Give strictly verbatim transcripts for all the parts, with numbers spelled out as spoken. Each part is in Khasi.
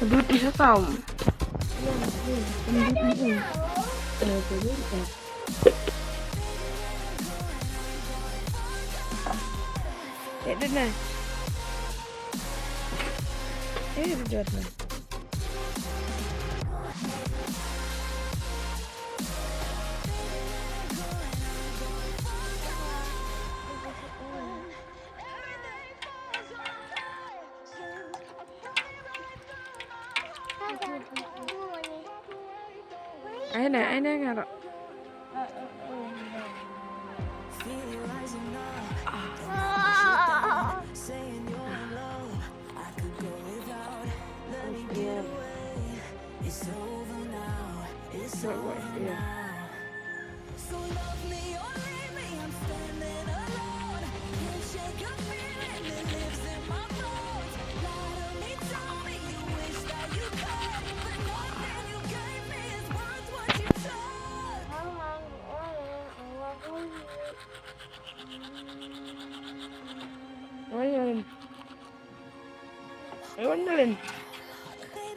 Dut isa tau. Eh, dut na. Eh, dut na. Ai na, ai na nga ro. Oi, oi. Oi, oi, oi.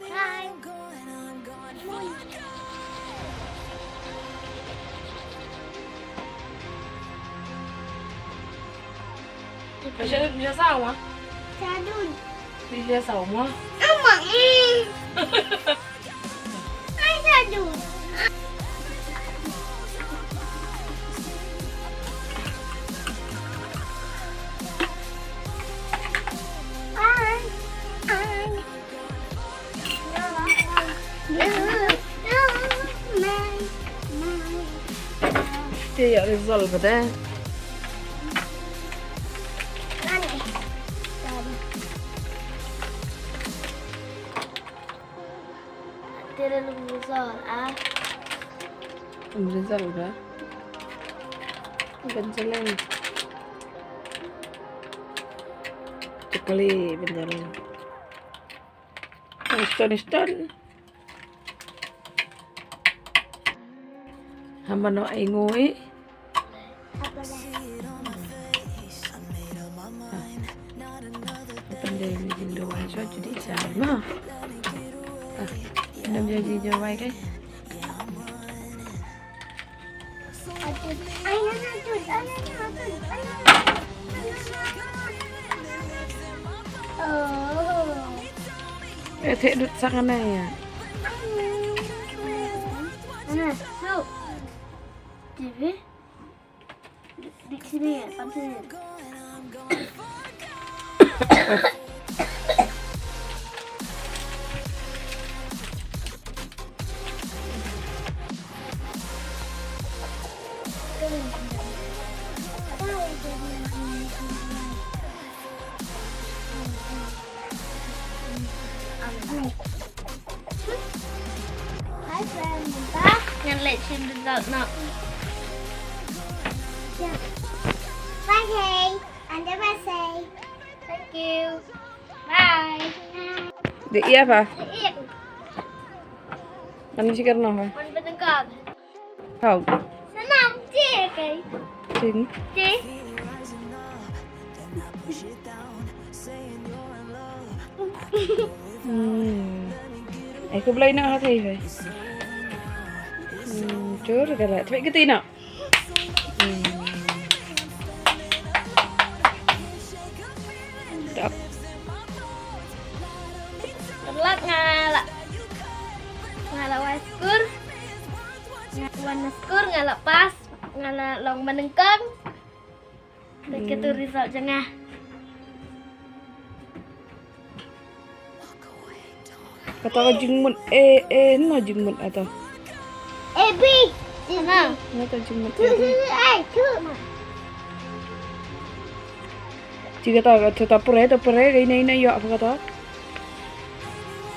Hi. Bisa, bisa sawa? Sadun. Bisa sawa? Ama, eh. Ai, sadun. Ai, ai. Te ïa result ba te. Te result ah. Result ba. Benjamin. Chakali Benjamin. Stone, stone. Hamano ai ngui. Pandai ni jindo ai so jadi sa ma. Ah, pandai jadi jindo ai kai. Eh, theh dut sa kane ïa. Ana, so. T V. Di sini ya, pan sini. Hi friend, mynta ngan leit shim result noh. Bye, hey. Anda bye. Thank you. Bye. Dei ïa ba? Dei ïa. Ngan shikar noh ba? Ngan bynta ka. Hau. Sanam, ti kai. Tin. Ti. Hmm. Ai ko blai na ha thei hai. Hmm, chur ka la. Thwai ka ti na. Hmm. Dap. Terlak nga la. Nga la wai skur. Nga wan na skur nga la pass, nga la long ba nyngkong. Te katu result jong nga. Kata ka jingmut A, A, no jingmut ata. A B. Sana. Kata jingmut A B. Ai, tu. Ji kata ka, kata pure, kata pure, ka ina, ina, ïa, apa kata?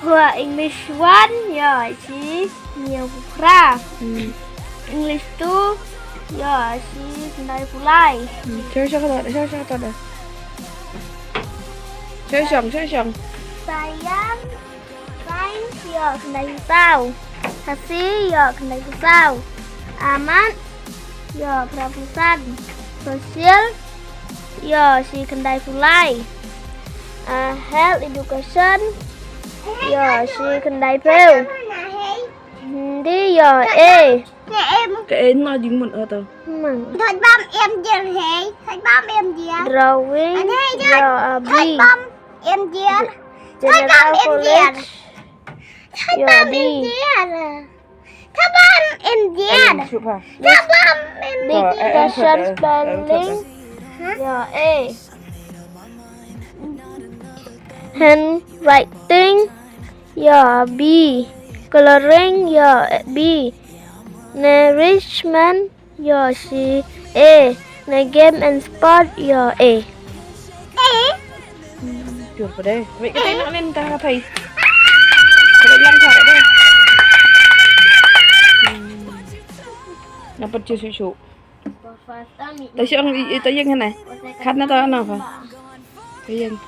Hua English one, ïa, ji, nia, phra. Hmm. English two, ïoh shi khyndai phew lai. Hmm, sha sha ka, sha sha ka. Sha sha, sha sha. Science, science, ïoh khyndai phew saw. Hasi, ïoh khyndai phew saw. Amat, ïoh phra phew san. Social, ïoh shi khyndai phew lai. Ah, health education, ïoh shi khyndai phew. Hindi, ïoh A. Ka A na jingmut ata. Mang. Thot bam em jer hei. Thot bam em jer. Drawing, ïoh B. Thot bam em jer. General knowledge, ïoh D. Thot bam em jer. Thot bam em jer. Thot bam em jer. Discussion spelling, ïoh A. Handwriting, ïoh B. Coloring, ïoh B. Nourishment, ïoh shi A. Ne game and sport, ïoh A. Jur pa dei. Wei ka tei nak nen ta ka thei. Ka dei lang ka dei. Nampak jur shu shu. Ta shu ang i ta yang hana. Khat na ta na pa. Ta yang.